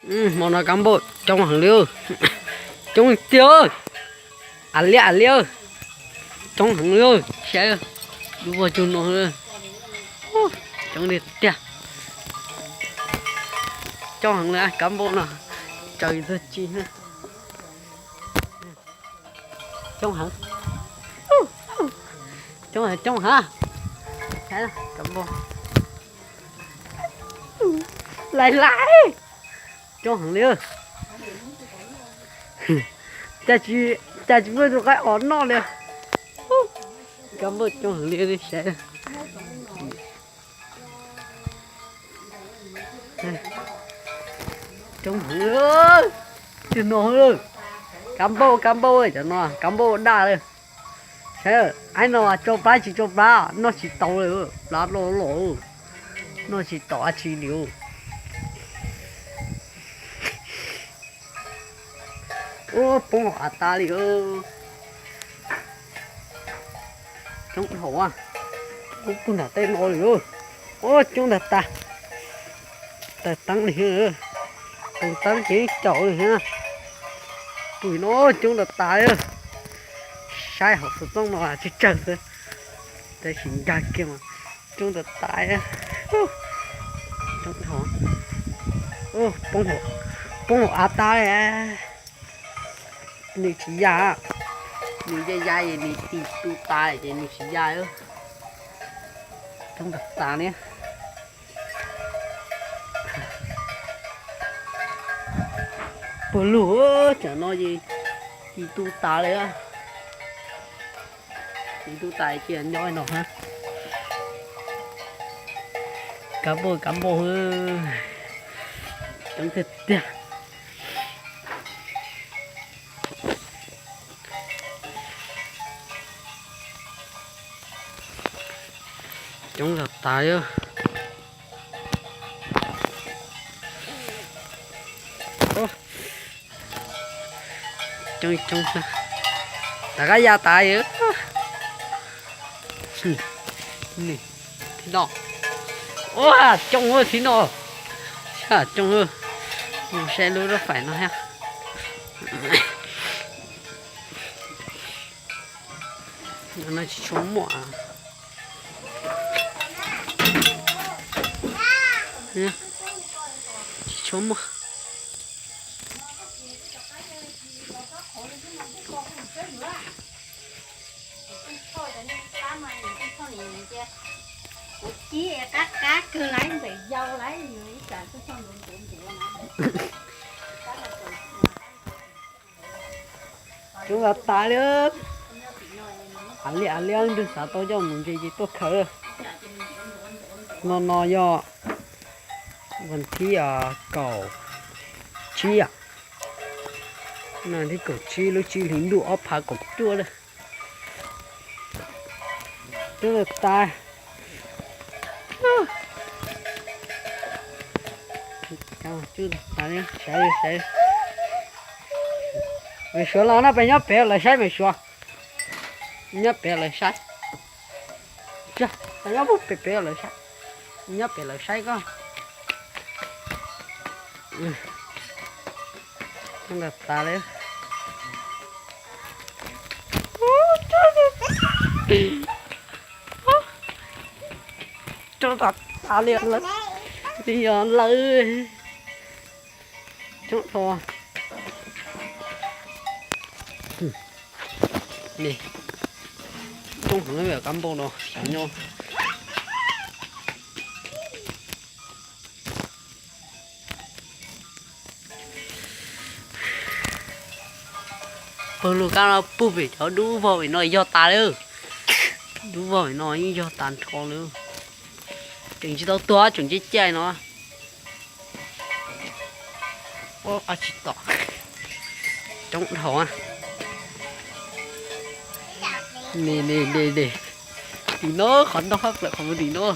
Hmo no kab npauj coob heev li, coob tiag, av liab av liab, coob heev li, saib, lub vag cug no, coob li tiag, coob heev li kab npauj no, tsaws tag tsi. Coob heev, coob heev, coob heev, lais lais, coob heev li, cas tsis muaj tus qaib os noj li, kab npauj coob heev li saib. Coob heev, cov no, kab npauj kab npauj cov no kab npauj daj li. Saib, aib no tsau plab tsis tsau plab, noj tsis tau li, plab loj loj, noj tsis tau dab tsi li. Ub, poob hauv av tas li. Coob dhau, ub, puag nram tej no li. Ub, coob ntag tas, tawg teeb li, tawg teeb ces caum li. Pug no coob ntag tas li. Saib hauv xov tooj no tsawg tsawg xwb, tab sis nkag kiag mas coob ntag tas. Poob hauv av tas li. Nws tsis ya, nws ya ya es nws tis tu tas ces nws tsis ya. Coob ntag tas li. Puag lug, tam no ces tis tu tas li. Tis tu tas cia nyob no hab. Kab npauj kab npauj, coob tiag tiag. Coob zog tas li. Coob coob, rov qab ya tas li. Thib no, ua coob thib no, coob. Mus saib lub rab fais no thiab. No tsis tshua muaj. Tsis tshua muaj. Coob tas tas li. Av liab av liab, leej twg xav tau coj mus ntses ces tuaj khaws. No no yog vas thib kaum tsib, no thib kaum tsib lub tsib hlis ntuj ob phav kaum cuaj lawm. Coob tas tas. Coob tas li, saib saib. Me Suav los no peb nyob pem lawv saib me Suav. Nyob pem lawv saib. Nyob pem pem lawv saib. Nyob pem lawv saib koj. Coob tas tas li. Coob tas tas li lawm. Yog lawm. Coob dhau. Coob heev, kab npauj no xyov nyob. Pawg lug kab no puag pem cov dub vog pem no yog tas li. Dub vog pem no yeej yog tas nrho li. Tseem tsis tau tuag, tseem caij caij no. Tsis tom. Coob dhau. Tim no qhov no, hab plaws qhov mus tim no.